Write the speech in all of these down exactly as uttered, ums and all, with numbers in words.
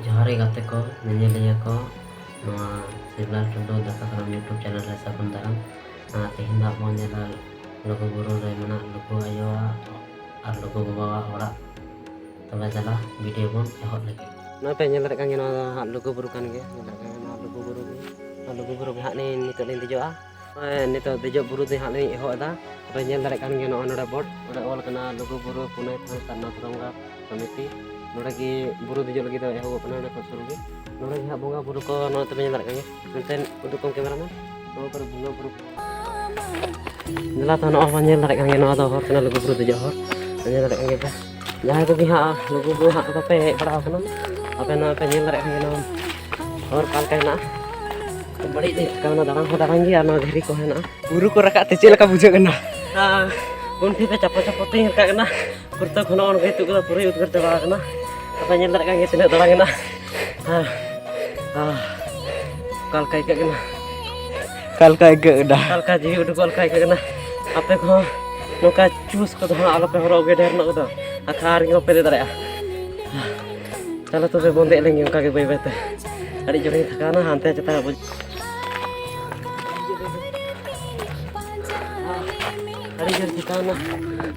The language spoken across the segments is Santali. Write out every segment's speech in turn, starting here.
ᱡᱚᱦᱟᱨ ᱜᱮ ᱜᱟᱛᱮ ᱠᱚ, ᱧᱮᱧᱮᱞᱤᱭᱟᱹ ᱠᱚ, ᱱᱚᱣᱟ ᱥᱤᱵᱞᱟᱞ ᱴᱩᱰᱩ ᱫᱟᱠᱟ ᱥᱟᱱᱟᱢ YouTube channel ᱨᱮ ᱥᱟᱹᱜᱩᱱ ᱫᱟᱨᱟᱢ᱾ ᱟᱨ ᱛᱮᱦᱮᱧ ᱫᱚ ᱟᱵᱚ ᱧᱮᱞᱟ ᱞᱩᱜᱩ ᱵᱩᱨᱩ ᱨᱮ ᱢᱮᱱᱟᱜ ᱞᱩᱜᱩ ᱟᱭᱳᱣᱟᱜ ᱟᱨ ᱞᱩᱜᱩ ᱵᱟᱵᱟᱣᱟᱜ ᱚᱲᱟᱜ᱾ ᱛᱚᱵᱮ ᱫᱮᱞᱟ video ᱵᱚᱱ ᱮᱦᱚᱵ ᱞᱮᱜᱮ᱾ ᱱᱚᱣᱟ ᱯᱮ ᱧᱮᱞ ᱫᱟᱲᱮᱭᱟᱜ ᱠᱟᱱ ᱜᱮᱭᱟ, ᱱᱚᱣᱟ ᱫᱚ ᱦᱟᱸᱜ ᱞᱩᱜᱩ ᱵᱩᱨᱩ ᱠᱟᱱ ᱜᱮᱭᱟ᱾ ᱧᱮᱞ ᱫᱟᱲᱮᱭᱟᱜ ᱠᱟᱱ ᱜᱮᱭᱟ, ᱱᱚᱣᱟ ᱞᱩᱜᱩ ᱵᱩᱨᱩ ᱜᱮ᱾ ᱱᱚᱣᱟ ᱞᱩᱜᱩ ᱵᱩᱨᱩ ᱜᱮ ᱦᱟᱸᱜ ᱱᱤ-, ᱱᱤᱛᱚᱜ ᱞᱤᱧ ᱫᱮᱡᱚᱜᱼᱟ᱾ ᱱᱚᱜᱼᱚᱭ ᱱᱤᱛᱚᱜ ᱫᱮᱡᱚᱜ ᱵᱩᱨᱩ ᱫᱚ ᱦᱟᱸᱜ ᱞᱤᱧ ᱮᱦᱚᱵ ᱮᱫᱟ᱾ ᱛᱚᱵᱮ ᱧᱮᱞ ᱫᱟᱲᱮᱭᱟᱜ ᱠᱟᱱ ᱜᱮᱭᱟ, ᱱᱚᱜᱼᱚᱭ ᱱᱚᱰᱮ board, ᱱᱚᱰᱮ ᱚᱞ ᱠᱟᱱᱟ ᱞᱩᱜᱩ ᱵᱩᱨᱩ ᱯᱩᱱᱟᱹᱭ ᱛᱷᱟᱱ ᱥᱟᱨᱱᱟ ᱫᱷᱚᱨᱚᱢ ᱜᱟᱲ ᱥᱚᱢᱤᱛᱤ᱾ ᱱᱚᱰᱮ ᱜᱮ ᱵᱩᱨᱩ ᱫᱮᱡᱚᱜ ᱞᱟᱹᱜᱤᱫ ᱫᱚ ᱮᱦᱚᱵᱚᱜ ᱠᱟᱱᱟ, ᱱᱚᱰᱮ ᱠᱷᱚᱱ ᱥᱩᱨᱩ ᱜᱮ᱾ ᱱᱚᱰᱮ ᱜᱮ ᱦᱟᱸᱜ ᱵᱚᱸᱜᱟ ᱵᱩᱨᱩ ᱠᱚ, ᱱᱚᱰᱮ ᱛᱚᱵᱮ ᱧᱮᱞ ᱫᱟᱲᱮᱭᱟᱜ ᱠᱟᱱ ᱜᱮᱭᱟ᱾ ᱱᱚᱛᱮ ᱩᱫᱩᱜ ᱠᱚᱢ cameraman, ᱱᱚᱣᱟ ᱠᱚᱨᱮ ᱵᱚᱸᱜᱟ ᱵᱩᱨᱩ᱾ ᱫᱮᱞᱟ ᱛᱚ, ᱱᱚᱜᱼᱚᱭ ᱵᱚᱱ ᱧᱮᱞ ᱫᱟᱲᱮᱭᱟᱜ ᱠᱟᱱ ᱜᱮᱭᱟ, ᱱᱚᱣᱟ ᱫᱚ ᱦᱚᱨ ᱠᱟᱱᱟ ᱞᱩᱜᱩ ᱵᱩᱨᱩ ᱫᱮᱡᱚᱜ ᱦᱚᱨ᱾ ᱧᱮᱞ ᱫᱟᱲᱮᱭᱟᱜ ᱠᱟᱱ ᱜᱮᱭᱟ ᱯᱮ, ᱡᱟᱦᱟᱸᱭ ᱠᱚᱜᱮ ᱦᱟᱸᱜ ᱞᱩᱜᱩ ᱵᱩᱨᱩ ᱦᱟᱸᱜ ᱵᱟᱯᱮ ᱦᱮᱡ ᱵᱟᱲᱟ ᱟᱠᱟᱱᱟ, ᱟᱯᱮ ᱱᱚᱣᱟ ᱯᱮ ᱧᱮᱞ ᱫᱟᱲᱮᱭᱟᱜ ᱠᱟᱱ ᱜᱮᱭᱟ, ᱱᱚᱣᱟ ᱦᱚᱨ ᱚᱠᱟ ᱞᱮᱠᱟ ᱦᱮᱱᱟᱜᱼᱟ᱾ ᱵᱟᱹᱲᱤᱡ ᱫᱚ ᱪᱤᱠᱟᱹ ᱢᱮᱱᱟ, ᱫᱟᱬᱟᱱ ᱦᱚᱸ ᱫᱟᱬᱟᱱ ᱜᱮᱭᱟ, ᱟᱨ ᱱᱚᱣᱟ ᱫᱷᱤᱨᱤ ᱠᱚ ᱦᱮᱱᱟᱜᱼᱟ᱾ ᱵᱩᱨᱩ ᱠᱚ ᱨᱟᱠᱟᱵ ᱛᱮ ᱪᱮᱫ ᱞᱮᱠᱟ ᱵᱩᱡᱷᱟᱹᱜ ᱠᱟᱱᱟ? ᱟᱨ ᱜᱚᱱᱴᱷᱮ ᱛᱮ ᱪᱟᱯᱚ ᱪᱟᱯᱚ ᱛᱮᱧ ᱨᱟᱠᱟᱵ ᱠᱟᱱᱟ᱾ ᱠᱩᱨᱛᱟᱹ ᱠᱷᱚᱱ ᱦᱚᱸ ᱚᱱᱠᱟ ᱱᱤᱛᱚᱜ ᱫᱚ ᱯᱩᱨᱟᱹ ᱩᱫᱽᱜᱟᱹᱨ ᱪᱟᱵᱟ ᱟᱠᱟᱱᱟ᱾ ᱟᱯᱮ ᱧᱮᱞ ᱫᱟᱲᱮᱭᱟᱜ ᱠᱟᱱ ᱜᱮᱭᱟ ᱛᱤᱱᱟᱹᱜ ᱫᱟᱬᱟᱱ ᱠᱟᱱᱟ᱾ ᱦᱮᱸ, ᱦᱮᱸ᱾ ᱚᱠᱟ ᱞᱮᱠᱟ ᱟᱹᱭᱠᱟᱹᱜ ᱠᱟᱱᱟ? ᱚᱠᱟ ᱞᱮᱠᱟ ᱟᱹᱭᱠᱟᱹᱜ ᱠᱟᱱᱟ? ᱚᱠᱟ ᱞᱮᱠᱟ ᱡᱤᱣᱤ ᱩᱰᱩᱠᱚᱜ ᱞᱮᱠᱟ ᱟᱹᱭᱠᱟᱹᱜ ᱠᱟᱱᱟ? ᱟᱯᱮ ᱠᱚᱦᱚᱸ ᱱᱚᱝᱠᱟ ᱪᱩᱥ ᱠᱚᱫᱚ ᱦᱟᱸᱜ ᱟᱞᱚᱯᱮ ᱦᱚᱨᱚᱜ ᱜᱮᱭᱟ ᱰᱷᱮᱨ ᱧᱚᱜ ᱫᱚ, ᱟᱠᱷᱟᱱ ᱨᱮᱜᱮ ᱵᱟᱯᱮ ᱫᱮᱡ ᱫᱟᱲᱮᱭᱟᱜᱼᱟ᱾ ᱪᱚᱞᱚ ᱛᱚᱵᱮ ᱵᱚᱱ ᱫᱮᱡ ᱞᱮᱱ ᱜᱮ ᱚᱱᱠᱟ ᱜᱮ ᱵᱟᱹᱭ ᱵᱟᱹᱭ ᱛᱮ᱾ ᱟᱹᱰᱤ ᱡᱳᱨᱤᱧ ᱛᱷᱟᱠᱟᱣᱱᱟ, ᱦᱟᱱᱛᱮ ᱪᱮᱛᱟᱱ ᱨᱮ ᱵᱩᱡ-, ᱟᱹᱰᱤ ᱡᱳᱨ ᱪᱮᱛᱟᱱ ᱨᱮ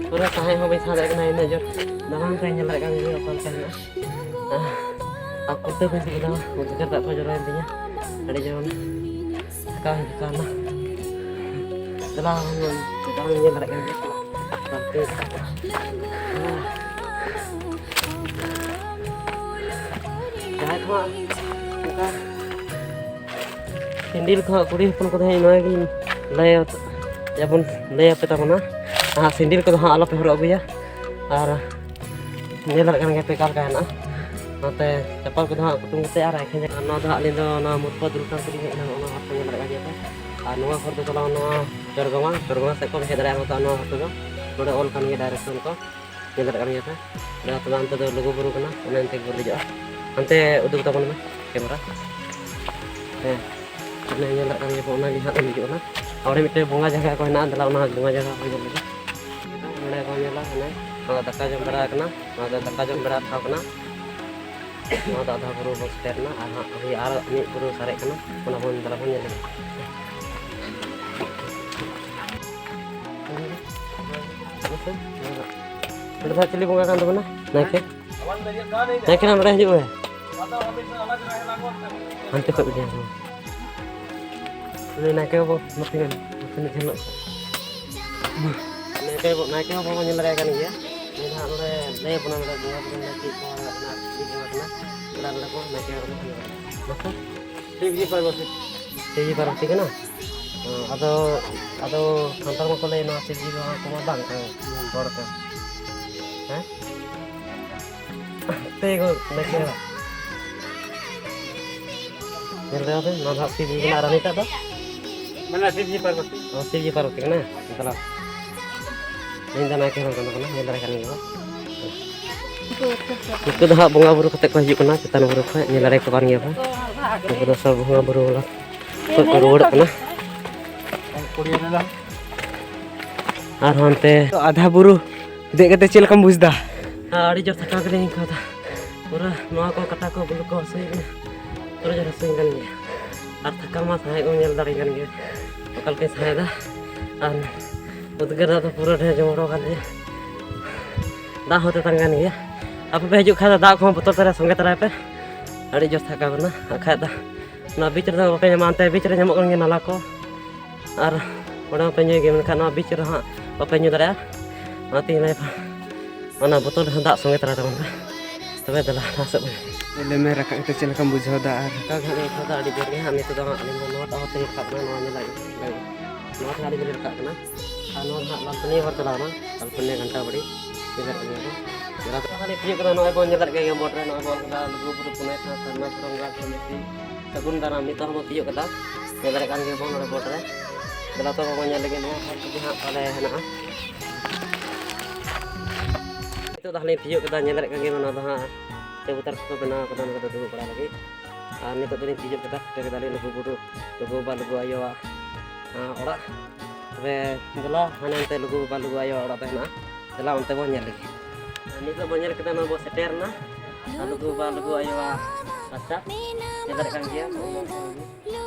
ᱯᱩᱨᱟᱹ ᱥᱟᱦᱮᱫ ᱦᱚᱸ ᱵᱟᱹᱧ ᱥᱟᱦᱮᱫ ᱠᱟᱱᱟ, ᱤᱱᱟᱹᱜ ᱡᱳᱨ ᱫᱟᱬᱟᱱ ᱯᱮ ᱧᱮᱞ ᱫᱟᱲᱮᱭᱟᱜ ᱠᱟᱱ ᱜᱮᱭᱟ ᱚᱠᱟ ᱞᱮᱠᱟ ᱦᱮᱱᱟᱜᱼᱟ᱾ ᱟᱨ ᱠᱩᱨᱛᱟᱹ ᱠᱚᱧ ᱪᱮᱫ ᱠᱮᱫᱟ, ᱩᱫᱽᱜᱟᱹᱨ ᱫᱟᱜ ᱠᱚ ᱡᱚᱨᱚᱭᱮᱱ ᱛᱤᱧᱟ, ᱟᱹᱰᱤ ᱡᱳᱨ ᱛᱷᱟᱠᱟᱣ ᱦᱤᱡᱩᱜ ᱠᱟᱱᱟ᱾ ᱫᱮᱞᱟ ᱪᱮᱛᱟᱱ ᱨᱮ ᱧᱮᱞ ᱫᱟᱲᱮᱭᱟᱜ ᱠᱟᱱ ᱜᱮᱭᱟ᱾ ᱡᱟᱦᱟᱸᱭ ᱠᱚ ᱚᱱᱠᱟ ᱥᱮᱱᱰᱮᱞ ᱠᱚ ᱦᱟᱸᱜ ᱠᱩᱲᱤ ᱦᱚᱯᱚᱱ ᱠᱚᱫᱚ ᱦᱟᱸᱜ ᱱᱚᱣᱟ ᱜᱤᱧ ᱞᱟᱹᱭ ᱟᱯᱮ ᱛᱟᱵᱚᱱᱟ᱾ ᱦᱟᱸᱜ ᱥᱮᱱᱰᱮᱞ ᱠᱚᱫᱚ ᱦᱟᱸᱜ ᱟᱞᱚᱯᱮ ᱦᱚᱨᱚᱜ ᱟᱹᱜᱩᱭᱟ᱾ ᱟᱨ ᱧᱮᱞ ᱫᱟᱲᱮᱭᱟᱜ ᱠᱟᱱ ᱜᱮᱭᱟ ᱯᱮ ᱚᱠᱟ ᱞᱮᱠᱟ ᱦᱮᱱᱟᱜᱼᱟ᱾ ᱱᱚᱛᱮ ᱪᱟᱯᱟᱞ ᱠᱚᱫᱚ ᱦᱟᱸᱜ ᱠᱩᱴᱩᱢ ᱠᱟᱛᱮ ᱟᱨ ᱮᱠᱷᱮᱱ ᱡᱟᱸᱜᱟ᱾ ᱟᱨ ᱱᱚᱣᱟ ᱫᱚ ᱦᱟᱸᱜ ᱟᱹᱞᱤᱧ ᱫᱚ ᱱᱚᱣᱟ ᱢᱩᱨᱯᱟ ᱫᱩᱨᱜᱟᱯᱩᱨ ᱞᱤᱧ ᱦᱮᱡ ᱮᱱᱟ, ᱚᱱᱟ ᱦᱚᱨ ᱠᱚ ᱧᱮᱞ ᱫᱟᱲᱮᱭᱟᱜ ᱠᱟᱱ ᱜᱮᱭᱟ ᱯᱮ᱾ ᱟᱨ ᱱᱚᱣᱟ ᱦᱚᱨ ᱫᱚ ᱪᱟᱞᱟᱣ ᱱᱚᱣᱟ ᱪᱚᱨᱜᱟᱢᱟ, ᱪᱚᱨᱜᱟᱢᱟ ᱥᱮᱫ ᱠᱷᱚᱱ ᱦᱮᱡ ᱫᱟᱲᱮᱭᱟᱜᱼᱟ, ᱱᱚᱛᱮ ᱱᱚᱣᱟ ᱦᱚᱨ ᱛᱮᱫᱚ ᱱᱚᱰᱮ ᱚᱞ ᱠᱟᱱ ᱜᱮᱭᱟ direction ᱠᱚ, ᱧᱮᱞ ᱫᱟᱲᱮᱭᱟᱜ ᱠᱟᱱ ᱜᱮᱭᱟ ᱯᱮ᱾ ᱟᱨ ᱛᱚᱵᱮ ᱚᱱᱛᱮ ᱫᱚ ᱞᱩᱜᱩ ᱵᱩᱨᱩ ᱠᱟᱱᱟ, ᱚᱱᱮ ᱚᱱᱛᱮ ᱜᱮᱵᱚᱱ ᱫᱮᱡᱚᱜᱼᱟ᱾ ᱦᱟᱱᱛᱮ ᱩᱫᱩᱜ ᱛᱟᱵᱚᱱ ᱢᱮ camera᱾ ᱦᱮᱸ, ᱚᱱᱮ ᱧᱮᱞ ᱫᱟᱲᱮᱭᱟᱜ ᱠᱟᱱ ᱜᱮᱭᱟ ᱯᱮ, ᱚᱱᱟ ᱜᱮ ᱦᱟᱸᱜ ᱵᱚᱱ ᱫᱮᱡᱚᱜ ᱠᱟᱱᱟ᱾ ᱟᱨ ᱚᱸᱰᱮ ᱢᱤᱫᱴᱮᱱ ᱵᱚᱸᱜᱟ ᱡᱟᱭᱜᱟ ᱠᱚ ᱦᱮᱱᱟᱜᱼᱟ, ᱫᱮᱞᱟ ᱚᱱᱟ ᱵᱚᱸᱜᱟ ᱡᱟᱭᱜᱟ ᱠᱚ ᱧᱮᱞ ᱞᱮᱜᱮ᱾ ᱱᱚᱰᱮ ᱠᱚ ᱧᱮᱞᱟ, ᱦᱟᱱᱮ ᱱᱚᱣᱟ ᱫᱟᱠᱟ ᱡᱚᱢ ᱵᱟᱲᱟ ᱠᱟᱱᱟ, ᱱᱚᱣᱟ ᱫᱚ ᱫᱟᱠᱟ ᱡᱚᱢ ᱵᱟᱲᱟ ᱴᱷᱟᱶ ᱠᱟᱱᱟ᱾ ᱱᱚᱣᱟ ᱫᱚ ᱟᱫᱷᱟ ᱵᱩᱨᱩ ᱵᱚᱱ ᱥᱮᱴᱮᱨ ᱮᱱᱟ, ᱟᱨ ᱦᱟᱸᱜ ᱦᱩᱭ ᱟᱨ ᱢᱤᱫ ᱵᱩᱨᱩ ᱥᱟᱨᱮᱡ ᱠᱟᱱᱟ, ᱚᱱᱟ ᱵᱚᱱ ᱫᱮᱞᱟ ᱵᱚᱱ ᱧᱮᱞ ᱞᱮᱜᱮ᱾ ᱱᱚᱸᱰᱮ ᱫᱚ ᱦᱟᱸᱜ ᱪᱤᱞᱤ ᱵᱚᱸᱜᱟ ᱠᱟᱱ ᱛᱟᱵᱚᱱᱟ? ᱱᱟᱭᱠᱮ᱾ ᱱᱟᱭᱠᱮ ᱦᱟᱸᱜ ᱱᱚᱸᱰᱮ ᱦᱤᱡᱩᱜ ᱢᱮ᱾ ᱦᱟᱱᱛᱮ ᱠᱷᱚᱡ ᱜᱮ ᱧᱮᱞ ᱢᱮ᱾ ᱩᱱᱤ ᱱᱟᱭᱠᱮ ᱵᱟᱵᱟ ᱱᱚᱛᱮ ᱧᱮᱞ ᱢᱮ᱾ ᱱᱟᱭᱠᱮ ᱵᱟᱵᱟ, ᱱᱟᱭᱠᱮ ᱵᱟᱵᱟ ᱵᱚᱱ ᱧᱮᱞ ᱫᱟᱲᱮᱭᱟᱭ ᱠᱟᱱ ᱜᱮᱭᱟ᱾ ᱩᱱᱤ ᱫᱚ ᱦᱟᱸᱜ ᱱᱚᱸᱰᱮ ᱞᱟᱹᱭ ᱟᱵᱚᱱᱟ, ᱱᱚᱸᱰᱮ ᱵᱚᱸᱜᱟ ᱵᱩᱨᱩ ᱨᱮ ᱪᱮᱫ ᱠᱚ ᱢᱮᱱᱟᱜᱼᱟ, ᱪᱮᱫ ᱵᱚᱸᱜᱟ ᱠᱟᱱᱟ᱾ ᱚᱱᱟ ᱱᱚᱸᱰᱮ ᱠᱚ ᱱᱟᱭᱠᱮ ᱵᱟᱵᱟ ᱵᱚᱱ ᱧᱮᱞ ᱫᱟᱲᱮᱭᱟᱜᱼᱟ᱾ ᱢᱟᱥᱮ᱾ ᱥᱤᱵᱽᱡᱤ ᱯᱟᱨᱵᱚᱛᱤ᱾ ᱥᱤᱵᱽᱡᱤ ᱯᱟᱨᱵᱚᱛᱤ ᱠᱟᱱᱟ? ᱦᱮᱸ, ᱟᱫᱚ, ᱟᱫᱚ ᱥᱟᱱᱛᱟᱲ ᱢᱟᱠᱚ ᱞᱟᱹᱭ ᱱᱚᱣᱟ ᱥᱤᱵᱽᱡᱤ ᱫᱚ ᱠᱚᱢᱟ ᱵᱟᱝ ᱠᱟᱱᱟ, ᱦᱚᱲ ᱠᱟᱱᱟ᱾ ᱦᱮᱸ? ᱛᱮ ᱜᱚ, ᱱᱟᱭᱠᱮ ᱦᱟᱲᱟᱢ᱾ ᱧᱮᱞ ᱛᱟᱭᱚᱢ ᱯᱮ, ᱱᱚᱣᱟ ᱫᱚ ᱦᱟᱸᱜ ᱥᱤᱵᱽᱡᱤ ᱠᱟᱱᱟ, ᱟᱨ ᱦᱟᱹᱱᱤᱴᱟᱜ ᱫᱚ? ᱢᱟᱱᱮ ᱥᱤᱵᱽᱡᱤ ᱯᱟᱨᱵᱚᱛᱤ᱾ ᱚ, ᱥᱤᱵᱽᱡᱤ ᱯᱟᱨᱵᱚᱛᱤ ᱠᱟᱱᱟ? ᱫᱮᱞᱟ᱾ ᱤᱧ ᱫᱚ ᱱᱟᱭᱠᱮ ᱦᱟᱲᱟᱢ ᱠᱟᱱᱟ, ᱧᱮᱞ ᱫᱟᱲᱮ ᱠᱟᱱ ᱜᱮᱭᱟ᱾ ᱱᱤᱛᱚᱜ ᱫᱚ ᱦᱟᱸᱜ ᱵᱚᱸᱜᱟ ᱵᱩᱨᱩ ᱠᱟᱛᱮ ᱠᱚ ᱦᱤᱡᱩᱜ ᱠᱟᱱᱟ, ᱪᱮᱛᱟᱱ ᱵᱩᱨᱩ ᱠᱷᱚᱡ ᱧᱮᱞ ᱫᱟᱲᱮ ᱠᱚ ᱠᱟᱱ ᱜᱮᱭᱟ ᱯᱮ᱾ ᱱᱩᱠᱩ ᱫᱚ ᱥᱚᱵ ᱵᱚᱸᱜᱟ ᱵᱩᱨᱩ ᱵᱟᱞᱟ ᱠᱷᱚᱡ ᱠᱚ ᱨᱩᱣᱟᱹᱲᱚᱜ ᱠᱟᱱᱟ᱾ ᱟᱨᱦᱚᱸ ᱦᱟᱱᱛᱮ ᱟᱫᱷᱟ ᱵᱩᱨᱩ ᱫᱮᱡ ᱠᱟᱛᱮ ᱪᱮᱫ ᱞᱮᱠᱟᱢ ᱵᱩᱡᱽ ᱮᱫᱟ? ᱟᱹᱰᱤ ᱡᱳᱨ ᱛᱷᱟᱠᱟᱣ ᱜᱮᱞᱤᱧ ᱟᱹᱭᱠᱟᱹᱣ ᱮᱫᱟ᱾ ᱯᱩᱨᱟᱹ ᱱᱚᱣᱟ ᱠᱚ ᱠᱟᱴᱟ ᱠᱚ ᱵᱩᱞᱩ ᱠᱚ ᱦᱟᱹᱥᱩᱭᱮᱫ ᱞᱤᱧᱟ᱾ ᱯᱩᱨᱟᱹ ᱡᱳᱨ ᱦᱟᱹᱥᱩᱭᱮᱫ ᱠᱟᱱ ᱜᱮᱭᱟ᱾ ᱟᱨ ᱛᱷᱟᱠᱟᱣ ᱢᱟ ᱥᱟᱦᱮᱫ ᱵᱚᱱ ᱧᱮᱞ ᱫᱟᱲᱮᱭᱟᱜ ᱠᱟᱱ ᱜᱮᱭᱟ᱾ ᱚᱠᱟ ᱞᱮᱠᱟᱧ ᱥᱟᱦᱮᱫᱟ᱾ ᱟᱨ ᱩᱫᱽᱜᱟᱹᱨ ᱫᱟᱜ ᱫᱚ ᱯᱩᱨᱟᱹ ᱰᱷᱮᱨ ᱡᱚᱢ ᱦᱚᱴᱚ ᱟᱠᱟᱱ ᱜᱮᱭᱟ᱾ ᱫᱟᱜ ᱦᱚᱸ ᱛᱮᱛᱟᱝ ᱠᱟᱱ ᱜᱮᱭᱟ᱾ ᱟᱯᱮ ᱯᱮ ᱦᱤᱡᱩᱜ ᱠᱷᱟᱱ ᱫᱚ ᱫᱟᱜ ᱠᱚᱦᱚᱸ ᱵᱚᱛᱚᱞ ᱛᱟᱨᱟ ᱥᱚᱸᱜᱮ ᱛᱟᱨᱟᱭ ᱯᱮ᱾ ᱟᱹᱰᱤ ᱡᱳᱨ ᱛᱷᱟᱠᱟᱣ ᱠᱟᱱᱟ᱾ ᱵᱟᱠᱷᱟᱡ ᱫᱚ ᱱᱚᱣᱟ ᱵᱤᱪ ᱨᱮᱫᱚ ᱵᱟᱯᱮ ᱧᱟᱢᱟ, ᱚᱱᱛᱮ ᱵᱤᱪ ᱨᱮ ᱧᱟᱢᱚᱜ ᱠᱟᱱ ᱜᱮᱭᱟ ᱱᱟᱞᱟ ᱠᱚ᱾ ᱟᱨ ᱚᱸᱰᱮ ᱦᱚᱸᱯᱮ ᱧᱩᱭ ᱜᱮᱭᱟ, ᱢᱮᱱᱠᱷᱟᱱ ᱱᱚᱣᱟ ᱵᱤᱪ ᱨᱮᱦᱟᱸᱜ ᱵᱟᱯᱮ ᱧᱩ ᱫᱟᱲᱮᱭᱟᱜᱼᱟ᱾ ᱚᱱᱟᱛᱮᱧ ᱞᱟᱹᱭ ᱚᱱᱟ ᱵᱚᱛᱚᱞ ᱨᱮᱦᱚᱸ ᱫᱟᱜ ᱥᱚᱸᱜᱮ ᱛᱟᱨᱟ ᱛᱟᱵᱚᱱ ᱯᱮ᱾ ᱛᱚᱵᱮ ᱫᱮᱞᱟ ᱞᱟᱦᱟ ᱥᱮᱫ ᱵᱚᱱ᱾ ᱞᱟᱹᱭ ᱢᱮ, ᱨᱟᱠᱟᱵ ᱠᱟᱛᱮ ᱪᱮᱫ ᱞᱮᱠᱟᱢ ᱵᱩᱡᱷᱟᱹᱣ ᱮᱫᱟ? ᱟᱨ ᱚᱱᱠᱟ ᱜᱮ ᱦᱟᱸᱜ ᱞᱤᱧ ᱟᱹᱭᱠᱟᱹᱣ ᱮᱫᱟ ᱟᱹᱰᱤ ᱡᱳᱨ ᱜᱮ ᱦᱟᱸᱜ᱾ ᱱᱤᱛᱚᱜ ᱫᱚ ᱦᱟᱸᱜ ᱟᱹᱞᱤᱧ ᱫᱚ ᱱᱚᱣᱟᱴᱟᱜ ᱦᱚᱸ ᱛᱤᱨᱮ ᱨᱟᱠᱟᱵ ᱠᱟᱱᱟ, ᱱᱚᱣᱟ ᱧᱮᱞ ᱞᱟᱹᱜᱤᱫ᱾ ᱱᱚᱣᱟ ᱛᱮ ᱟᱹᱰᱤ ᱡᱳᱨ ᱨᱟᱠᱟᱵ ᱠᱟᱱᱟ᱾ ᱟᱨ ᱱᱚᱣᱟ ᱫᱚ ᱦᱟᱸᱜ ᱞᱟᱞᱯᱟᱹᱱᱤᱭᱟᱹ ᱦᱚᱨ ᱪᱟᱞᱟᱣ ᱮᱱᱟ, ᱞᱟᱞᱯᱟᱹᱱᱤᱭᱟᱹ ᱜᱷᱟᱱᱴᱟ ᱵᱟᱲᱤ᱾ ᱧᱮᱞ ᱫᱟᱲᱮᱭᱟᱜ ᱠᱟᱱ ᱜᱮᱭᱟ ᱵᱚᱱ᱾ ᱡᱟᱦᱟᱸ ᱫᱚ ᱦᱟᱸᱜ ᱞᱤᱧ ᱛᱤᱭᱳᱜ ᱠᱮᱫᱟ, ᱱᱚᱜᱼᱚᱭ ᱵᱚᱱ ᱧᱮᱞ ᱫᱟᱲᱮᱭᱟᱜ ᱠᱟᱱ ᱜᱮᱭᱟ ᱵᱳᱨᱰ ᱨᱮ, ᱱᱚᱜᱼᱚᱭ ᱵᱚᱱ ᱚᱞ ᱠᱟᱫᱟ ᱞᱩᱜᱩ ᱵᱩᱨᱩ ᱯᱩᱱᱟᱹᱭ ᱥᱟᱶ ᱥᱟᱨᱱᱟ ᱫᱷᱚᱨᱚᱢ ᱜᱟᱲ ᱠᱚᱢᱤᱴᱤ ᱥᱟᱹᱜᱩᱱ ᱫᱟᱨᱟᱢ᱾ ᱱᱤᱛᱚᱜ ᱦᱚᱸᱵᱚᱱ ᱛᱤᱭᱳᱜ ᱠᱮᱫᱟ, ᱧᱮᱞ ᱫᱟᱲᱮᱭᱟᱜ ᱠᱟᱱ ᱜᱮᱭᱟ ᱵᱚᱱ ᱱᱚᱰᱮ ᱵᱳᱨᱰ ᱨᱮ᱾ ᱫᱮᱞᱟ ᱛᱚᱵᱮ ᱵᱚᱱ ᱧᱮᱞ ᱞᱮᱜᱮ ᱱᱚᱣᱟ ᱦᱚᱨ ᱡᱩᱫᱤ ᱦᱟᱸᱜ ᱯᱟᱞᱮ ᱦᱮᱱᱟᱜᱼᱟ᱾ ᱱᱤᱛᱚᱜ ᱫᱚ ᱦᱟᱸᱜ ᱞᱤᱧ ᱛᱤᱭᱳᱜ ᱠᱮᱫᱟ, ᱧᱮᱞ ᱫᱟᱲᱮᱭᱟᱜ ᱠᱟᱱ ᱜᱮᱭᱟ ᱵᱚᱱ, ᱱᱚᱣᱟ ᱫᱚ ᱦᱟᱸᱜ ᱪᱟᱹᱵᱩᱛᱟᱨ ᱠᱚᱠᱚ ᱵᱮᱱᱟᱣ ᱠᱟᱫᱟ ᱱᱚᱰᱮ ᱫᱚ ᱫᱩᱲᱩᱵ ᱵᱟᱲᱟ ᱞᱟᱹᱜᱤᱫ᱾ ᱟᱨ ᱱᱤᱛᱚᱜ ᱫᱚᱞᱤᱧ ᱛᱤᱭᱳᱜ ᱠᱮᱫᱟ, ᱥᱮᱴᱮᱨ ᱠᱮᱫᱟᱞᱤᱧ ᱞᱩᱜᱩ ᱵᱩᱨᱩ, ᱞᱩᱜᱩ ᱵᱟᱵᱟ, ᱞᱩᱜᱩ ᱟᱭᱳᱣᱟᱜ, ᱟᱸ, ᱚᱲᱟᱜ᱾ ᱛᱚᱵᱮ ᱫᱮᱞᱟ, ᱦᱟᱱᱮ ᱚᱱᱛᱮ ᱞᱩᱜᱩ ᱵᱟᱵᱟ, ᱞᱩᱜᱩ ᱟᱭᱳᱣᱟᱜ ᱚᱲᱟᱜ ᱫᱚ ᱦᱮᱱᱟᱜᱼᱟ᱾ ᱫᱮᱞᱟ, ᱚᱱᱛᱮ ᱵᱚᱱ ᱧᱮᱞ ᱞᱮᱜᱮ᱾ ᱟᱨ ᱱᱤᱛᱚᱜ ᱵᱚᱱ ᱧᱮᱞ ᱠᱮᱫᱟ, ᱱᱚᱣᱟ ᱵᱚᱱ ᱥᱮᱴᱮᱨ ᱮᱱᱟ᱾ ᱞᱩᱜᱩ ᱵᱟᱵᱟ, ᱞᱩᱜᱩ ᱟᱭᱳᱣᱟᱜ ᱨᱟᱪᱟ ᱧᱮᱞ ᱫᱟᱲᱮᱭᱟᱜ ᱠᱟᱱ ᱜᱮᱭᱟ᱾ ᱱᱚᱜᱼᱚ ᱱᱚᱣᱟ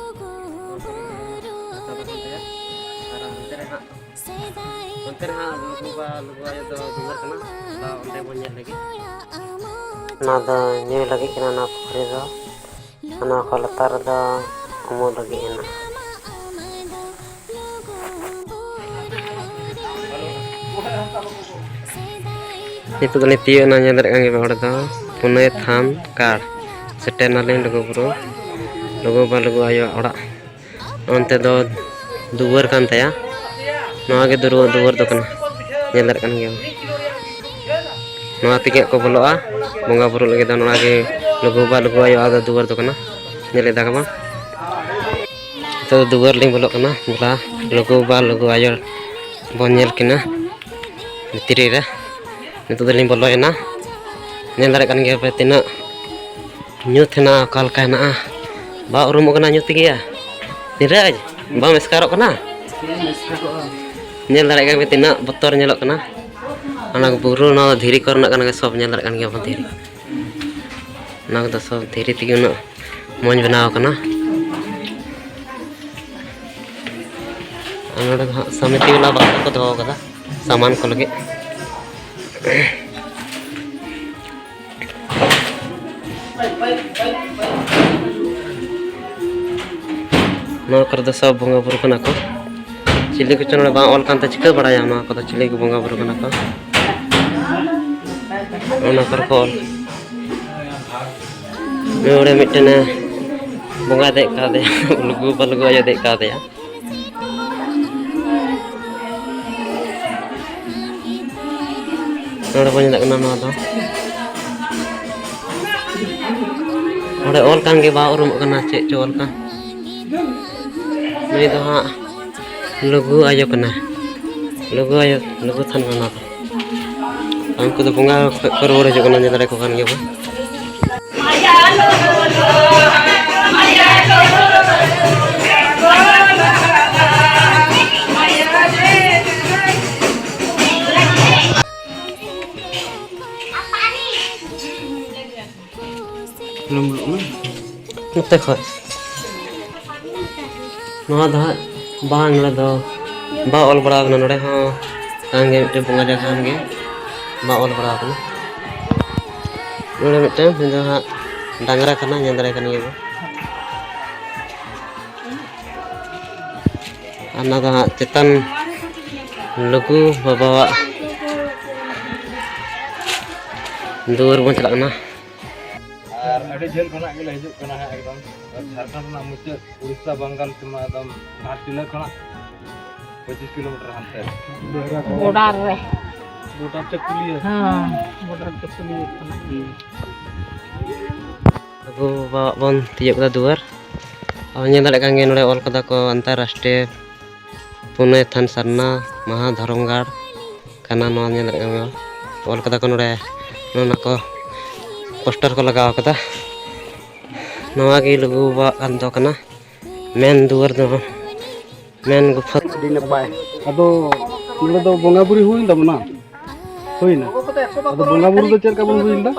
ᱠᱚᱨᱮ ᱜᱮ ᱨᱟᱪᱟ ᱫᱚ ᱠᱟᱱ ᱛᱟᱭᱟ᱾ ᱟᱨ ᱚᱱᱛᱮ ᱨᱮ ᱦᱟᱸᱜ, ᱚᱱᱛᱮ ᱨᱮ ᱦᱟᱸᱜ ᱞᱩᱜᱩ ᱵᱟᱵᱟ, ᱞᱩᱜᱩ ᱟᱭᱳ ᱫᱚ ᱫᱩᱣᱟᱹᱨ ᱠᱟᱱᱟ᱾ ᱛᱚ, ᱚᱸᱰᱮ ᱵᱚᱱ ᱧᱮᱞ ᱞᱮᱜᱮ᱾ ᱱᱚᱣᱟ ᱫᱚ ᱧᱩᱭ ᱞᱟᱹᱜᱤᱫ ᱠᱟᱱᱟ, ᱱᱚᱣᱟ ᱯᱩᱠᱷᱨᱤ ᱫᱚ᱾ ᱱᱚᱣᱟ ᱠᱚ ᱞᱟᱛᱟᱨ ᱨᱮᱫᱚ ᱩᱢᱩᱞ ᱞᱟᱹᱜᱤᱫ ᱦᱮᱱᱟᱜᱼᱟ᱾ ᱱᱤᱛᱚᱜ ᱫᱚᱞᱮ ᱛᱤᱭᱳᱜ ᱮᱱᱟ, ᱧᱮᱞ ᱫᱟᱲᱮᱭᱟᱜ ᱠᱟᱱ ᱜᱮᱭᱟ ᱯᱮ, ᱦᱚᱲ ᱫᱚ ᱯᱩᱱᱟᱹᱭ ᱛᱷᱟᱱ ᱠᱟᱲ᱾ ᱥᱮᱴᱮᱨ ᱱᱟᱞᱤᱧ ᱞᱩᱜᱩᱵᱩᱨᱩ, ᱞᱩᱜᱩ ᱵᱟᱵᱟ, ᱞᱩᱜᱩ ᱟᱭᱳᱣᱟᱜ ᱚᱲᱟᱜ᱾ ᱚᱱᱛᱮ ᱫᱚ ᱫᱩᱣᱟᱹᱨ ᱠᱟᱱ ᱛᱟᱭᱟ᱾ ᱱᱚᱣᱟ ᱜᱮ ᱫᱩᱨᱩ-, ᱫᱩᱣᱟᱹᱨ ᱫᱚ ᱠᱟᱱᱟ, ᱧᱮᱞ ᱫᱟᱲᱮᱭᱟᱜ ᱠᱟᱱ ᱜᱮᱭᱟ᱾ ᱱᱚᱣᱟ ᱛᱮᱜᱮ ᱠᱚ ᱵᱚᱞᱚᱜᱼᱟ ᱵᱚᱸᱜᱟ ᱵᱩᱨᱩ ᱞᱟᱹᱜᱤᱫ ᱫᱚ᱾ ᱱᱚᱣᱟ ᱜᱮ ᱞᱩᱜᱩ ᱵᱟᱵᱟ, ᱞᱩᱜᱩ ᱟᱭᱳᱣᱟᱜ ᱫᱚ ᱫᱩᱣᱟᱹᱨ ᱫᱚ ᱠᱟᱱᱟ, ᱧᱮᱞ ᱮᱫᱟ ᱠᱚ ᱵᱟᱝ? ᱱᱤᱛᱚᱜ ᱫᱚ ᱫᱩᱣᱟᱹᱨ ᱞᱤᱧ ᱵᱚᱞᱚᱜ ᱠᱟᱱᱟ᱾ ᱫᱮᱞᱟ, ᱞᱩᱜᱩ ᱵᱟᱵᱟ, ᱞᱩᱜᱩ ᱟᱭᱳ ᱵᱚᱱ ᱧᱮᱞ ᱠᱤᱱᱟ ᱵᱷᱤᱛᱨᱤ ᱨᱮ᱾ ᱱᱤᱛᱚᱜ ᱫᱚᱞᱤᱧ ᱵᱚᱞᱚᱭᱮᱱᱟ᱾ ᱧᱮᱞ ᱫᱟᱲᱮᱭᱟᱜ ᱠᱟᱱ ᱜᱮᱭᱟ ᱯᱮ ᱛᱤᱱᱟᱹᱜ ᱧᱩᱛ ᱦᱮᱱᱟᱜᱼᱟ, ᱚᱠᱟ ᱞᱮᱠᱟ ᱦᱮᱱᱟᱜᱼᱟ, ᱵᱟᱝ ᱩᱨᱩᱢᱚᱜ ᱠᱟᱱᱟ ᱧᱩᱛ ᱜᱮᱭᱟ᱾ ᱱᱤᱨᱟᱡᱽ, ᱵᱟᱢ ᱮᱥᱠᱟᱨᱚᱜ ᱠᱟᱱᱟ? ᱧᱮᱞ ᱫᱟᱲᱮᱭᱟᱜ ᱠᱟᱱ ᱯᱮ ᱛᱤᱱᱟᱹᱜ ᱵᱚᱛᱚᱨ ᱧᱮᱞᱚᱜ ᱠᱟᱱᱟ᱾ ᱚᱱᱟ ᱵᱩᱨᱩ, ᱱᱚᱣᱟ ᱫᱷᱤᱨᱤ ᱠᱚᱨᱮᱱᱟᱜ ᱠᱟᱱᱟ, ᱥᱚᱵ ᱧᱮᱞ ᱫᱟᱲᱮᱭᱟᱜ ᱠᱟᱱ ᱜᱮᱭᱟ ᱵᱚᱱ ᱫᱷᱤᱨᱤ᱾ ᱚᱱᱟ ᱠᱚᱫᱚ ᱥᱚᱵ ᱫᱷᱤᱨᱤ ᱛᱮᱜᱮ ᱩᱱᱟᱹᱜ ᱢᱚᱡᱽ ᱵᱮᱱᱟᱣ ᱠᱟᱱᱟ᱾ ᱟᱨ ᱱᱚᱰᱮ ᱫᱚ ᱦᱟᱸᱜ ᱥᱚᱢᱤᱛᱤ ᱵᱟᱞᱟ ᱵᱟᱠᱥᱚ ᱠᱚ ᱫᱚᱦᱚ ᱠᱟᱫᱟ ᱥᱟᱢᱟᱱ ᱠᱚ ᱞᱟᱹᱜᱤᱫ᱾ ᱱᱚᱣᱟ ᱠᱚᱨᱮ ᱫᱚ ᱥᱚᱵ ᱵᱚᱸᱜᱟ ᱵᱩᱨᱩ ᱠᱟᱱᱟ ᱠᱚ᱾ ᱪᱤᱞᱤ ᱠᱚᱪᱚ ᱱᱚᱰᱮ ᱵᱟᱝ ᱚᱞ ᱠᱟᱱᱛᱮ ᱪᱤᱠᱟᱹ ᱵᱟᱲᱟᱭᱟ ᱱᱚᱣᱟ ᱠᱚᱫᱚ ᱪᱤᱞᱤ ᱠᱚ ᱵᱚᱸᱜᱟ ᱵᱩᱨᱩ ᱠᱟᱱᱟ ᱠᱚ᱾ ᱚᱱᱟ ᱠᱚᱨᱮ ᱠᱚ ᱚᱞ᱾ ᱱᱚᱰᱮ ᱢᱤᱫᱴᱮᱱ ᱵᱚᱸᱜᱟ ᱫᱮᱡ ᱠᱟᱫᱮᱭᱟ, ᱞᱩᱜᱩ ᱵᱟᱵᱟ ᱞᱩᱜᱩ ᱟᱭᱳ ᱫᱮᱡ ᱠᱟᱫᱮᱭᱟ᱾ ᱱᱚᱰᱮ ᱵᱚᱱ ᱧᱮᱞᱮᱫ ᱠᱟᱱᱟ ᱱᱚᱣᱟ ᱫᱚ᱾ ᱚᱸᱰᱮ ᱚᱞ ᱠᱟᱱ ᱜᱮ ᱵᱟᱝ ᱩᱨᱩᱢᱚᱜ ᱠᱟᱱᱟ, ᱪᱮᱫ ᱪᱚ ᱚᱞ ᱠᱟᱱ᱾ ᱱᱩᱭ ᱫᱚ ᱦᱟᱸᱜ ᱞᱩᱜᱩ ᱟᱭᱳ ᱠᱟᱱᱟᱭ᱾ ᱞᱩᱜᱩ ᱟᱭᱳ, ᱞᱩᱜᱩ ᱛᱷᱟᱱ ᱠᱟᱱᱟ ᱱᱚᱣᱟ ᱫᱚ᱾ ᱩᱱᱠᱩ ᱫᱚ ᱵᱚᱸᱜᱟ ᱠᱷᱚᱡ ᱠᱚ ᱨᱩᱣᱟᱹᱲ ᱦᱤᱡᱩᱜ ᱠᱟᱱᱟ, ᱧᱮᱞ ᱫᱟᱲᱮ ᱠᱚ ᱠᱟᱱ ᱜᱮᱭᱟ ᱵᱚᱱ᱾ ᱱᱚᱛᱮ ᱠᱷᱚᱡ ᱱᱚᱣᱟ ᱫᱚ ᱦᱟᱸᱜ ᱵᱟᱝ, ᱱᱚᱰᱮ ᱫᱚ ᱵᱟᱝ ᱚᱞ ᱵᱟᱲᱟ ᱟᱠᱟᱱᱟ᱾ ᱱᱚᱰᱮ ᱦᱚᱸ ᱠᱟᱱ ᱜᱮ ᱢᱤᱫᱴᱮᱱ ᱵᱚᱸᱜᱟ ᱡᱟᱭᱜᱟ ᱠᱟᱱ ᱜᱮ, ᱵᱟᱝ ᱚᱞ ᱵᱟᱲᱟ ᱟᱠᱟᱱᱟ᱾ ᱱᱚᱰᱮ ᱢᱤᱫᱴᱮᱱ ᱩᱱᱤ ᱫᱚ ᱦᱟᱸᱜ ᱰᱟᱝᱨᱟ ᱠᱟᱱᱟ, ᱧᱮᱞ ᱫᱟᱲᱮ ᱠᱟᱱ ᱜᱮᱭᱟ ᱵᱚ᱾ ᱟᱨ ᱚᱱᱟ ᱫᱚ ᱦᱟᱸᱜ ᱪᱮᱛᱟᱱ ᱞᱩᱜᱩ ᱵᱟᱵᱟᱣᱟᱜ ᱫᱩᱣᱟᱹᱨ ᱵᱚᱱ ᱪᱟᱞᱟᱜ ᱠᱟᱱᱟ᱾ ᱟᱨ ᱟᱹᱰᱤ ᱡᱷᱟᱹᱞ ᱠᱷᱚᱱᱟᱜ ᱜᱮᱞᱮ ᱦᱤᱡᱩᱜ ᱠᱟᱱᱟ ᱦᱟᱸᱜ ᱮᱠᱫᱚᱢ᱾ ᱟᱨ ᱡᱷᱟᱲᱠᱷᱚᱸᱰ ᱨᱮᱱᱟᱜ ᱢᱩᱪᱟᱹᱫ ᱩᱲᱤᱥᱥᱟ ᱵᱟᱝᱜᱟᱞ ᱥᱤᱢᱟ ᱮᱠᱫᱚᱢ ᱜᱷᱟᱴᱥᱤᱞᱟᱹ ᱠᱷᱚᱱᱟᱜ ᱯᱚᱸᱪᱤᱥ ᱠᱤᱞᱳᱢᱤᱴᱟᱨ ᱦᱟᱱᱛᱮ᱾ ᱵᱚᱰᱟᱨ ᱨᱮ᱾ ᱵᱚᱰᱟᱨ ᱪᱟᱹᱠᱩᱞᱤᱭᱟᱹ᱾ ᱦᱮᱸ, ᱵᱚᱰᱟᱨ ᱪᱟᱹᱠᱩᱞᱤᱭᱟᱹ ᱠᱷᱚᱱᱟᱜ᱾ ᱟᱹᱜᱩ ᱵᱟᱵᱟᱣᱟᱜ ᱵᱚᱱ ᱛᱤᱭᱳᱜ ᱠᱮᱫᱟ ᱫᱩᱣᱟᱹᱨ᱾ ᱟᱨ ᱧᱮᱞ ᱫᱟᱲᱮᱭᱟᱜ ᱠᱟᱱ ᱜᱮᱭᱟ, ᱱᱚᱰᱮ ᱚᱞ ᱠᱟᱫᱟ ᱠᱚ ᱟᱱᱛᱟᱨᱨᱟᱥᱴᱨᱤᱭᱚ ᱯᱩᱱᱮ ᱛᱷᱟᱱ ᱥᱟᱨᱱᱟ ᱢᱟᱦᱟ ᱫᱷᱚᱨᱚᱢ ᱜᱟᱲ ᱠᱟᱱᱟ᱾ ᱱᱚᱣᱟ ᱧᱮᱞ ᱫᱟᱲᱮᱭᱟᱜ ᱠᱟᱱ ᱜᱮᱭᱟ, ᱚᱞ ᱠᱟᱫᱟ ᱠᱚ ᱱᱚᱰᱮ, ᱱᱚᱣᱟ ᱠᱚ ᱯᱳᱥᱴᱟᱨ ᱠᱚ ᱞᱟᱜᱟᱣ ᱠᱟᱫᱟ᱾ ᱱᱚᱣᱟ ᱜᱮ ᱞᱩᱜᱩ ᱵᱟᱵᱟᱣᱟᱜ ᱠᱟᱱ ᱫᱚ ᱠᱟᱱᱟ, ᱢᱮᱱ ᱫᱩᱣᱟᱹᱨ ᱫᱚ, ᱢᱮᱱ ᱜᱩᱯᱷᱟᱹ᱾ ᱟᱹᱰᱤ ᱱᱟᱯᱟᱭ᱾ ᱟᱫᱚ ᱱᱚᱰᱮ ᱫᱚ ᱵᱚᱸᱜᱟ ᱵᱩᱨᱩ ᱦᱩᱭ ᱛᱟᱵᱚᱱᱟ? ᱦᱩᱭᱱᱟ᱾ ᱟᱫᱚ ᱵᱚᱸᱜᱟ ᱵᱩᱨᱩ ᱫᱚ ᱪᱮᱫ ᱞᱮᱠᱟ ᱵᱚᱱ ᱦᱩᱭ ᱞᱮᱫᱟ?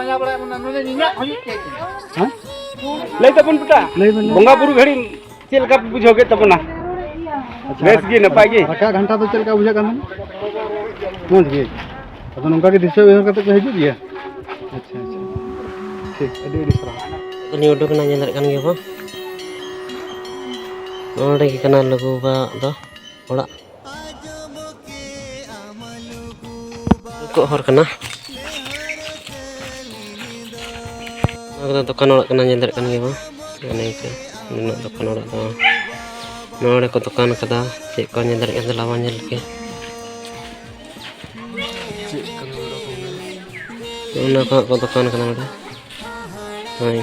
ᱦᱮᱸ? ᱞᱟᱹᱭ ᱛᱟᱵᱚᱱ ᱯᱮ᱾ ᱞᱟᱹᱭ ᱵᱮᱱ᱾ ᱵᱚᱸᱜᱟ ᱵᱩᱨᱩ ᱜᱷᱟᱹᱲᱤᱡ ᱪᱮᱫ ᱞᱮᱠᱟ ᱯᱮ ᱵᱩᱡᱷᱟᱹᱣ ᱠᱮᱫ ᱛᱟᱵᱚᱱᱟ? ᱟᱪᱪᱷᱟ, ᱵᱮᱥ ᱜᱮ, ᱱᱟᱯᱟᱭ ᱜᱮ᱾ ᱨᱟᱠᱟᱵ ᱜᱷᱟᱱᱴᱟ ᱫᱚ ᱪᱮᱫ ᱞᱮᱠᱟ ᱵᱩᱡᱷᱟᱹᱜ ᱠᱟᱱ ᱛᱟᱦᱮᱸᱱᱟ? ᱢᱚᱡᱽ ᱜᱮ᱾ ᱟᱫᱚ ᱱᱚᱝᱠᱟ ᱜᱮ ᱫᱤᱥᱟᱹ ᱩᱭᱦᱟᱹᱨ ᱠᱟᱛᱮ ᱯᱮ ᱦᱤᱡᱩᱜ ᱜᱮᱭᱟ? ᱟᱪᱪᱷᱟ, ᱟᱪᱪᱷᱟ᱾ ᱴᱷᱤᱠ, ᱟᱹᱰᱤ ᱟᱹᱰᱤ ᱥᱟᱨᱦᱟᱣ᱾ ᱩᱱᱤ ᱩᱰᱩᱠ ᱮᱱᱟ, ᱧᱮᱞ ᱫᱟᱲᱮᱭᱟᱜ ᱠᱟᱱ ᱜᱮᱭᱟ ᱵᱚ᱾ ᱱᱚᱰᱮ ᱜᱮ ᱠᱟᱱᱟ ᱞᱩᱜᱩ ᱵᱟᱵᱟᱣᱟᱜ ᱫᱚ ᱚᱲᱟᱜ᱾ ᱩᱰᱩᱠᱚᱜ ᱦᱚᱨ ᱠᱟᱱᱟ᱾ ᱱᱚᱣᱟ ᱠᱚᱫᱚ ᱫᱚᱠᱟᱱ ᱚᱲᱟᱜ ᱠᱟᱱᱟ, ᱧᱮᱞ ᱫᱟᱲᱮᱭᱟᱜ ᱠᱟᱱ ᱜᱮᱭᱟ ᱵᱚ᱾ ᱚᱱᱮ ᱤᱱᱠᱟᱹ ᱱᱩᱱᱟᱹᱜ ᱫᱚᱠᱟᱱ ᱚᱲᱟᱜ ᱫᱚ᱾ ᱱᱚᱰᱮ ᱠᱚ ᱫᱚᱠᱟᱱ ᱠᱟᱫᱟ, ᱪᱮᱫ ᱠᱚ ᱧᱮᱞ ᱫᱟᱲᱮᱭᱟᱜ ᱠᱟᱱᱟ, ᱫᱮᱞᱟ ᱵᱚᱱ ᱧᱮᱞ ᱠᱮᱭᱟ᱾ ᱚᱱᱟ ᱠᱚ ᱦᱟᱸᱜ ᱠᱚ ᱫᱚᱠᱟᱱ ᱠᱟᱱᱟ ᱱᱚᱰᱮ᱾ ᱦᱳᱭ᱾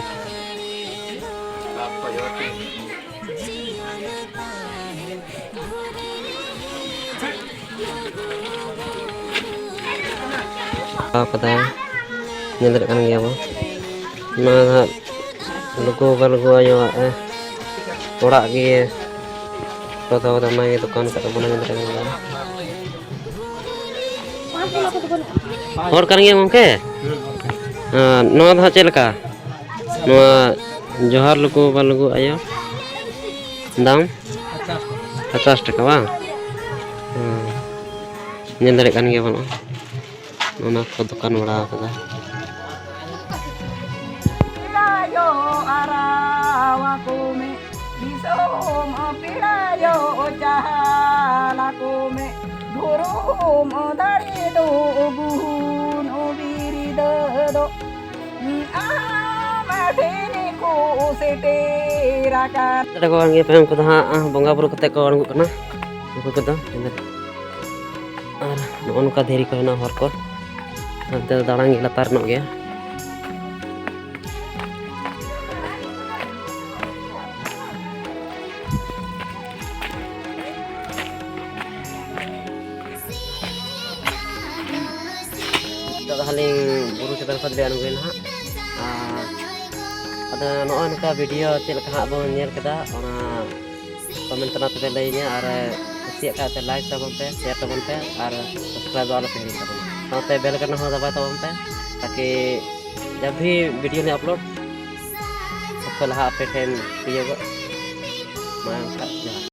ᱞᱟᱜᱟᱣ ᱠᱟᱫᱟᱭ, ᱧᱮᱞ ᱫᱟᱲᱮᱭᱟᱜ ᱠᱟᱱ ᱜᱮᱭᱟ ᱵᱚ᱾ ᱱᱚᱣᱟ ᱫᱚ ᱦᱟᱸᱜ ᱞᱩᱜᱩ ᱵᱟᱵᱟ, ᱞᱩᱜᱩ ᱟᱭᱳᱣᱟᱜ, ᱮ, ᱚᱲᱟᱜ ᱜᱮ ᱠᱚ ᱫᱚᱦᱚ ᱠᱟᱫᱟ, ᱚᱱᱟ ᱜᱮ ᱫᱚᱠᱟᱱ ᱠᱟᱫᱟ ᱵᱚᱱ, ᱧᱮᱞ ᱫᱟᱲᱮᱭᱟᱜ ᱠᱟᱱ ᱜᱮᱭᱟ᱾ ᱦᱚᱲ ᱠᱟᱱ ᱜᱮᱭᱟᱢ ᱜᱚᱢᱠᱮ? ᱦᱮᱸ, ᱱᱚᱣᱟ ᱫᱚ ᱦᱟᱸᱜ ᱪᱮᱫ ᱞᱮᱠᱟ? ᱱᱚᱣᱟ ᱡᱚᱦᱟᱨ ᱞᱩᱜᱩ ᱵᱟᱵᱟ ᱞᱩᱜᱩ ᱟᱭᱳ ᱫᱟᱢ ᱯᱚᱪᱟᱥ ᱴᱟᱠᱟ ᱵᱟᱝ? ᱦᱮᱸ, ᱧᱮᱞ ᱫᱟᱲᱮᱭᱟᱜ ᱠᱟᱱ ᱜᱮᱭᱟ ᱵᱚᱱ᱾ ᱚᱱᱟ ᱠᱚ ᱫᱚᱠᱟᱱ ᱵᱟᱲᱟ ᱟᱠᱟᱫᱟ᱾ ᱯᱮᱲᱟᱭᱚ ᱟᱨᱟᱣ ᱟᱠᱚ ᱢᱮ, ᱫᱤᱥᱚᱢ ᱯᱮᱲᱟᱭᱚ ᱪᱟᱞ ᱟᱠᱚ ᱢᱮ, ᱫᱷᱚᱨᱚᱢ ᱫᱟᱲᱮ ᱫᱚ ᱜᱩᱱ ᱵᱤᱨᱫᱟᱹ ᱫᱚ ᱟᱢ ᱴᱷᱮᱱ ᱠᱚ ᱥᱮᱴᱮᱨ ᱟᱠᱟᱱ᱾ ᱱᱚᱰᱮ ᱠᱚ ᱵᱟᱝ ᱜᱮ ᱯᱮ, ᱩᱱᱠᱩ ᱫᱚ ᱦᱟᱸᱜ ᱵᱚᱸᱜᱟ ᱵᱩᱨᱩ ᱠᱟᱛᱮ ᱠᱚ ᱩᱰᱩᱠᱚᱜ ᱠᱟᱱᱟ᱾ ᱩᱱᱠᱩ ᱠᱚᱫᱚ ᱟᱨ ᱱᱚᱜᱼᱚ ᱱᱚᱝᱠᱟ ᱫᱷᱤᱨᱤ ᱠᱚ ᱦᱮᱱᱟᱜᱼᱟ ᱦᱚᱨ ᱠᱚ, ᱦᱟᱱᱛᱮ ᱫᱟᱲᱟᱝ ᱜᱮ ᱞᱟᱛᱟᱨ ᱧᱚᱜ ᱜᱮᱭᱟ᱾ ᱱᱤᱛᱚᱜ ᱫᱚ ᱦᱟᱸᱜ ᱞᱤᱧ ᱵᱩᱨᱩ ᱪᱮᱛᱟᱱ ᱠᱷᱚᱱ ᱞᱤᱧ ᱟᱬᱜᱚᱭᱮᱱᱟ ᱦᱟᱸᱜ᱾ ᱟᱨ ᱟᱫᱚ ᱱᱚᱜᱼᱚᱭ ᱱᱚᱝᱠᱟ video ᱪᱮᱫ ᱞᱮᱠᱟ ᱦᱟᱸᱜ ᱵᱚᱱ ᱧᱮᱞ ᱠᱮᱫᱟ, ᱚᱱᱟ comment ᱛᱟᱞᱟ ᱛᱮᱯᱮ ᱞᱟᱹᱭᱟᱹᱧᱟ, ᱟᱨ ᱠᱩᱥᱤᱭᱟᱜ ᱠᱷᱟᱡ ᱯᱮ like ᱛᱟᱵᱚᱱ ᱯᱮ, share ᱛᱟᱵᱚᱱ ᱯᱮ, ᱟᱨ subscribe ᱫᱚ ᱟᱞᱚ ᱯᱮ ᱦᱤᱲᱤᱧ ᱛᱟᱵᱚᱱᱟ᱾ ᱥᱟᱶᱛᱮ bell icon ᱦᱚᱸ ᱫᱟᱵᱟᱭ ᱛᱟᱵᱚᱱ ᱯᱮ, ᱛᱟᱠᱤ ᱡᱟᱵ ᱵᱷᱤ video ᱞᱮ upload ᱥᱚᱵ ᱠᱷᱚᱱ ᱞᱟᱦᱟ ᱟᱯᱮ ᱴᱷᱮᱱ ᱛᱤᱭᱳᱜᱚᱜ᱾ ᱢᱟ ᱮᱱᱠᱷᱟᱱ ᱡᱚᱦᱟᱨ᱾